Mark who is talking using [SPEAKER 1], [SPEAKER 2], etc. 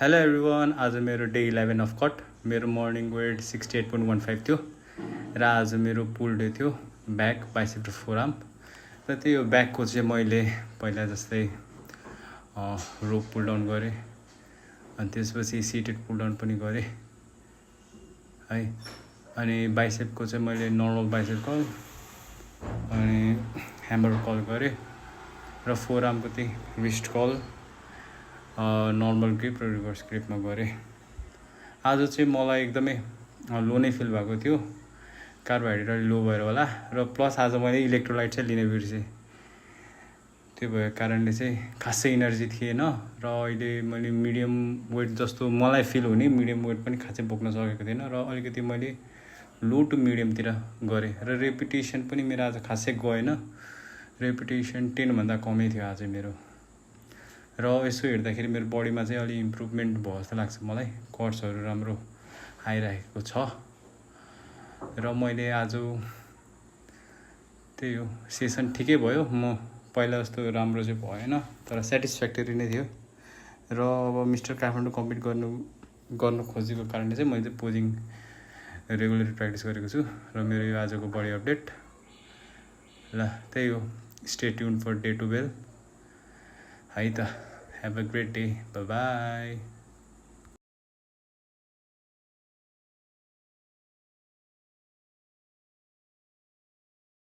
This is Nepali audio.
[SPEAKER 1] हेलो एभ्रिवान, आज मेरो डे 11 अफ कट। मेरो मर्निङ वेट 68.15 थियो र आज मेरो पुल डे थियो। ब्याक, बाइसेप र फोरआर्म। र त्यो ब्याकको चाहिँ मैले पहिला जस्तै रोप पुल डाउन गरेँ, अनि त्यसपछि सिटेड पुल डाउन पनि गरेँ है। अनि बाइसेपको चाहिँ मैले नर्मल बाइसेप कल अनि ह्यामर कल गरेँ र फोरआर्मको चाहिँ रिस्ट कल, नर्मल ग्रिप र रिभर्स ग्रिपमा गरेँ। आज चाहिँ मलाई एकदमै लो नै फिल भएको थियो, कार्बोहाइड्रेट लो भएर होला, र प्लस आज मैले इलेक्ट्रोलाइट चाहिँ लिन बिर्सेँ। त्यो भएको कारणले चाहिँ खासै इनर्जी थिएन र अहिले मैले मिडियम वेट जस्तो मलाई फिल हुने मिडियम वेट पनि खासै बोक्न सकेको थिएन र अलिकति मैले लो टु मिडियमतिर गरेँ र रेपिटेसन पनि मेरो आज खासै गएन। रेपिटेसन 10 भन्दा कमै थियो आज मेरो। र यसो हेर्दाखेरि मेरो बडीमा चाहिँ अलि इम्प्रुभमेन्ट भयो जस्तो लाग्छ मलाई। कर्सहरू राम्रो आइरहेको छ र मैले आज त्यही हो, सेसन ठिकै भयो। म पहिला जस्तो राम्रो चाहिँ भएन तर सेटिस्फ्याक्टरी नै थियो। र अब मिस्टर काठमाडौँ कम्पिट गर्नु खोजेको कारणले चाहिँ मैले चाहिँ पोजिङ रेगुलरली प्र्याक्टिस गरेको छु। र मेरो यो आजको बडी अपडेट ल त्यही हो। स्टे ट्युन फर डे 12 है त। Have a great day. Bye bye.